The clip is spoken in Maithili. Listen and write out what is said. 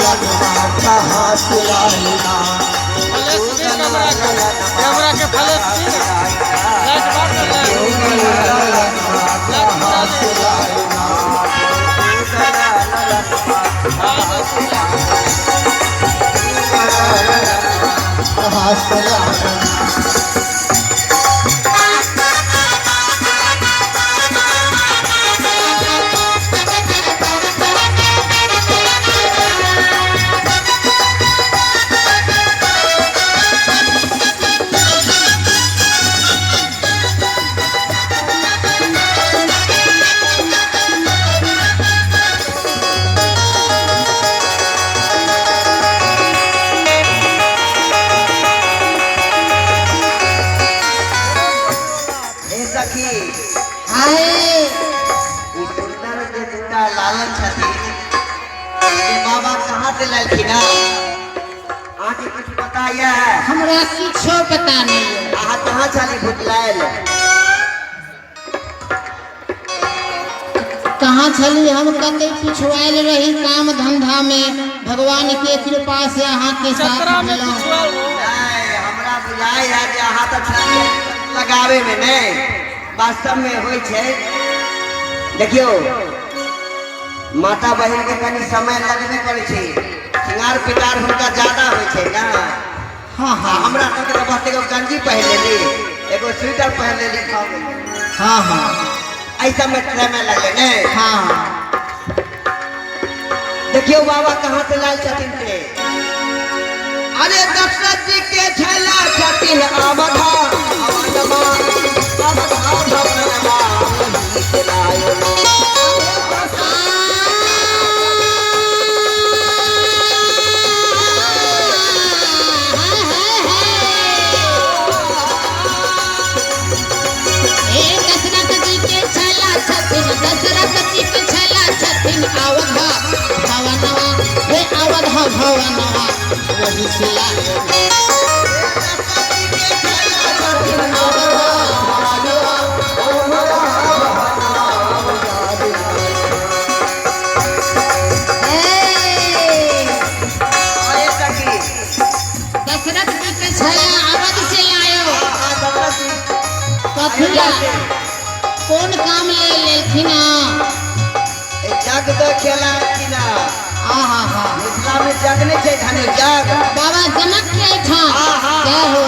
ललन कहाँ से आए ना। फ्लैश दे कैमरा के, कैमरा के फ्लैश दी ना। लाइट बार कर ले। ललन लाइट कहाँ बुझा से दे। आए ना। हाँ, बस। कहाँ से आए ना। हे सखी, हाय। ई सुंदर जे दूटा लालन छथिन से बाबा कहाँ से लालखिन? अहाँके किछु पता यऽ? हमरा किछो पता नहीं है। अहाँ कहाँ छली भुतलायल? कहाँ छली हम? कते पिछुआल रही काम धंधा में। भगवान के कृपा से अहाँ के साथ चतरा में भेलहुँ। पिछुआल रहो। नहि, हमरा बुझाइ है जे अहाँ तऽ छलियै लगाबे में। नहि, वास्तव में होइ छै, देखियौ, माता बहिन के कनि समय लगबे करै छै। श्रृंगार पिटार हुनका ज्यादा होइ छै ने। हाँ। आ हाँ। हमरा सबके तऽ बस एगो गंजी पहिर लेली, एगो स्वेटर पहिर लेली, भऽ गेलै। हाँ हाँ। एहि सबमे टाइमे लगलै ने। हाँ। देखियौ, बाबा कहाँ से लाल छथिन से। अरे, दशरथ जी के छैला छथिन अवधा अवनमा, अवधा भवनमा वही से लायो। हे दशरथ जी के छला छथिन, दशरथ जी के छला छथिन अवधा भवनवा, हे अवधा भवनवा वही से लायो। अवधा भवनवा। ए, अरे सखी। दशरथ जी के छला अवध से लायो। हाँ, दशरथ जी। कथी ला, कोन काम ले लेलखिन? ए, जग तो खेला ना। आहा हा। मिथिला में जग नहीं छै, धनु जग। बाबा जनक के एहिठाम। हाँ, हाँ। जय हो।